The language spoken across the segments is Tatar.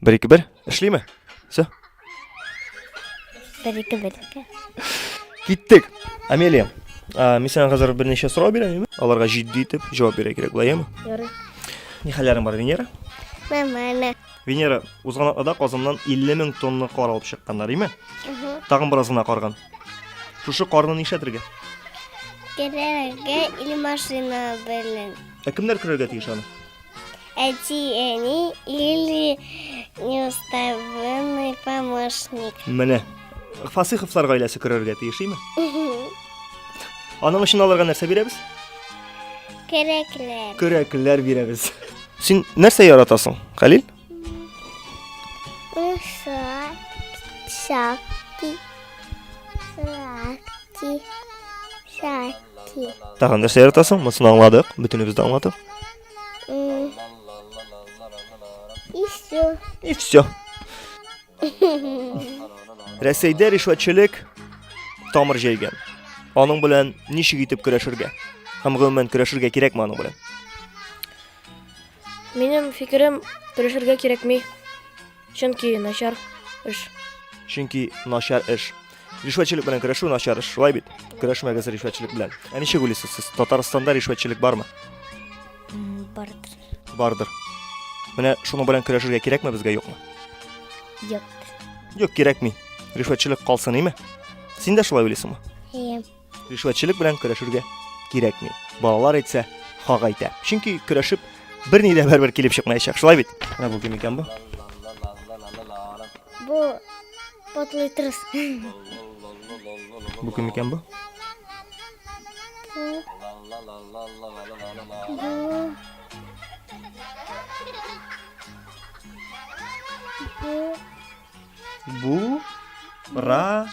Бер, ике, бер. Эшлиме? Все. Бер, ике, бер. Киттек. Амелия, мин сиңа хәзер берничә сорау бирәм, аларга җитди итеп җавап бирергә кирәк була, яме? Ярый. Ни хәлләрең бар, Венера? Нормально. Венера, узган атнада Казаннан 50 мең тонна кар алып чыкканнар, име? Тагын бераз гына карган. Шушы карны нишләтергә? Керергә или машина белән. Ә кемнәр керергә тиеш аны? Әти, әни или неуставленный помощник. Менә. Фасыховлар гаиләсе керергә тиеш, име? Аның өчен аларга нәрсә бирәбез? Көрәкләр. Көрәкләр бирәбез. Син нәрсә яратасың, Хәлил? Шаки. Шаки. Шаки. Тагын нәрсә яратасың? Монысын аңладык, бөтенебез дә аңладык. И все. И все. Рәсәйдә ришвәтчелек тамыр җәйгән. Аның белән ничек итеп көрәшергә? Һәм гомумән көрәшергә кирәкме аның белән? Минем фикерем, көрәшергә кирәкми. Чөнки начар эш. Чөнки начар эш. Ришвәтчелек белән көрәшү начар эш, шулай бит? Көрәшмәгез ришвәтчелек белән. Ә ничек уйлыйсыз сез, Татарстанда ришвәтчелек бармы? Бардыр. Бардыр. Менә шуның белән көрәшергә кирәкме безгә, юкмы? Юк. Юк, кирәкми. Ришвәтчелек калсын, име? Син дә шулай уйлыйсыңмы? Әйе. Ришвәтчелек белән көрәшергә кирәкми. Балалар әйтсә, хак әйтә. Чөнки көрәшеп берни дә бәрбер килеп чыкмаячак. Шулай бит? Менә бу кем икән бу? Бу потлый трус. Бу кем икән бу? Бу. Бу. Бу. Бу ра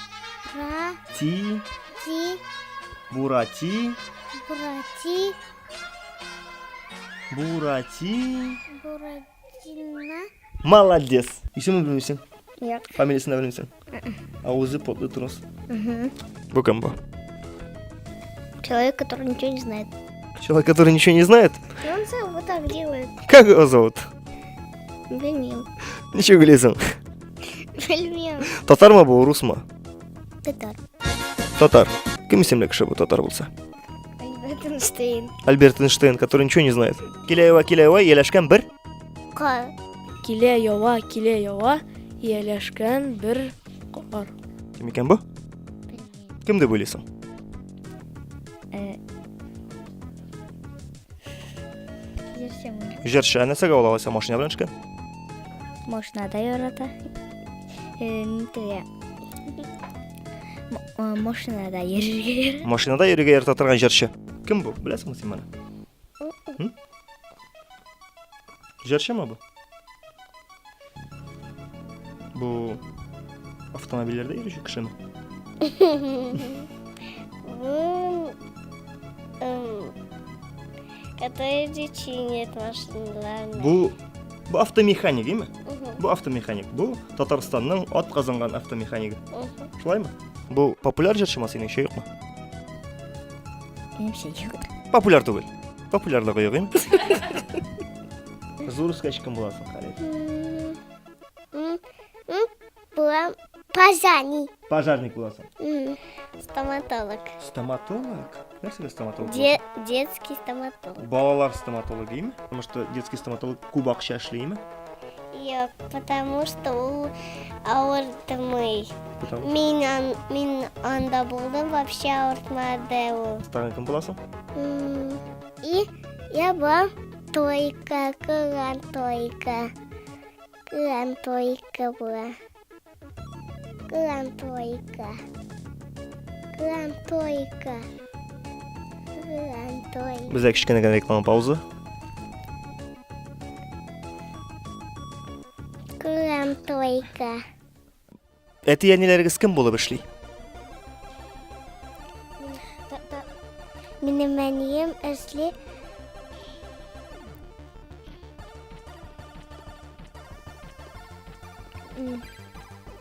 Ра. ти Ти. Бурати Бурати. Бурати Буратино. Молодец. Исемен белмисең? Юк. Фамилиясен дә белмисең? А үзе потлый трус. Бу кем бу? Человек, который ничего не знает. Человек, который ничего не знает? Он сам вот так делает. Как его зовут? Белмим. Ничек уйлыйсың? Белмим. Татармы бу, русмы? Татар. Татар. Кем исемле кеше бу татар булса? Альберт Эйнштейн. Альберт Эйнштейн, который ничего не знает. Килә ява, килә ява, ияләшкән бер. Кар. Килә ява, килә ява, ияләшкән бер кар. Кем икән бу? Кем дип уйлыйсың? Җырчымы? Җырчы. Ә нәрсәгә ул алайса машина белән төшкән? Машинада ярата. Теге. Машинада йөрергә ярата. Машинада йөрергә ярата торган җырчы. Кем бу? Беләсеңме син моны? Җырчымы бу? Бу автомобильләрдә йөрүче кешеме? Бу который чинит машиналарны. Бу бу автомеханик, име? Бу автомеханик. Бу Татарстанның ат казанган автомеханигы. Шулаймы? Бу популяр җырчымы синеңчә, юкмы? Минемчә, юк. Популяр түгел. Популярлыгы юк, име? Зур үскәч кем буласың, Халид? Булам пожарник. Пожарник буласың. Стоматолог. Стоматолог? Нәрсәгә стоматолог? Де детский стоматолог. Балалар стоматологы име? Потому что детский стоматолог күп акча эшли име? Юк, потому что ул авыртмый. Потому Мин, ан, мин анда булдым, вообще авыртмады ул. Тагын кем буласың? И я была Тройка, кыран тройка. Кыран тройка була. Кыран тройка. Кыран тройка. Кыран тройка. Бездә кечкенә генә реклама пауза. Кыран тройка. Әти-әниләрегез кем булып эшли? Минем әнием эшли.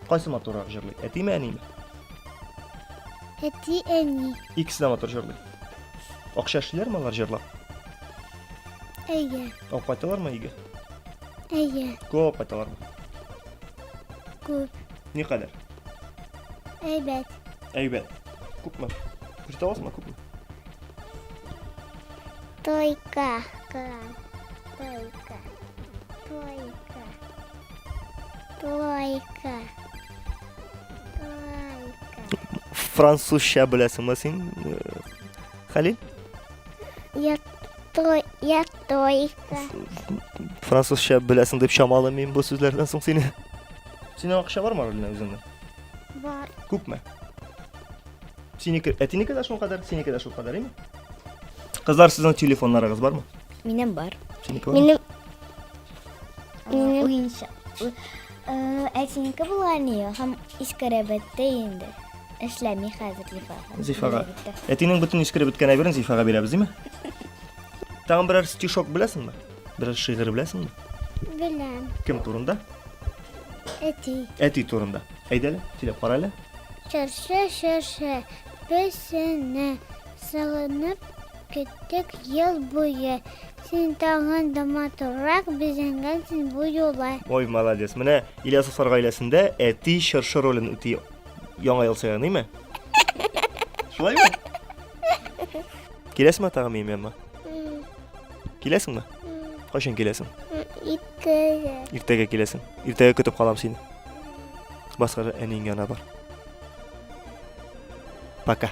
Кайсы матуррак җырлый? Әтиме, әниме? Әти, әни. Икесе дә матур җырлый. Акча эшлиләрме алар җырлап? Әйе. Алып кайталармы өйгә? Әйе. Күп алып кайталармы? Күп. Никадәр? Әйбәт. Әйбәт. Күпме? Күрсәтә аласыңмы күпме? Тойка. Кран. Тойка. Тойка. Тойка. Тойка. Французча беләсеңме син, э, Хәлил? Я той, я тойка. Французча беләсең дип чамалыйм мин бу сүзләрдән соң сине. Синең акча бармы Ралина үзеңнең? Бар. Күпме? Синеке, әтинеке дә шул кадәр, синеке дә шул кадәр, име? Кызлар, сезнең телефоннарыгыз бармы? Минем бар. Синеке бармы? Минем Минем Уенчык. Әтинеке булган иде һәм искереп бетте инде. Эшләми хәзер Зифага. Зифага. Әтинең бөтен искереп беткән әйберен Зифага бирәбез, димме? Тагын берәр стишок беләсеңме? Берәр шигырь беләсеңме? Беләм. Кем турында? Әти. Әти турында. Әйдә әле, сөйләп кара әле. Чыршы, чыршы, без сине сагынып көттек ел буе. Син тагын да матуррак бизәнгәнсең бу юлы. Ой, молодец. Менә Ильясовлар гаиләсендә әти чыршы ролен үти Яңа ел саен, име? Шулаймы? Киләсеңме тагын минем яныма? Киләсеңме? Кайчан киләсең? Иртәгә. Иртәгә киләсең. Иртәгә көтеп калам сине. Баскара әниең янына бар. Пока.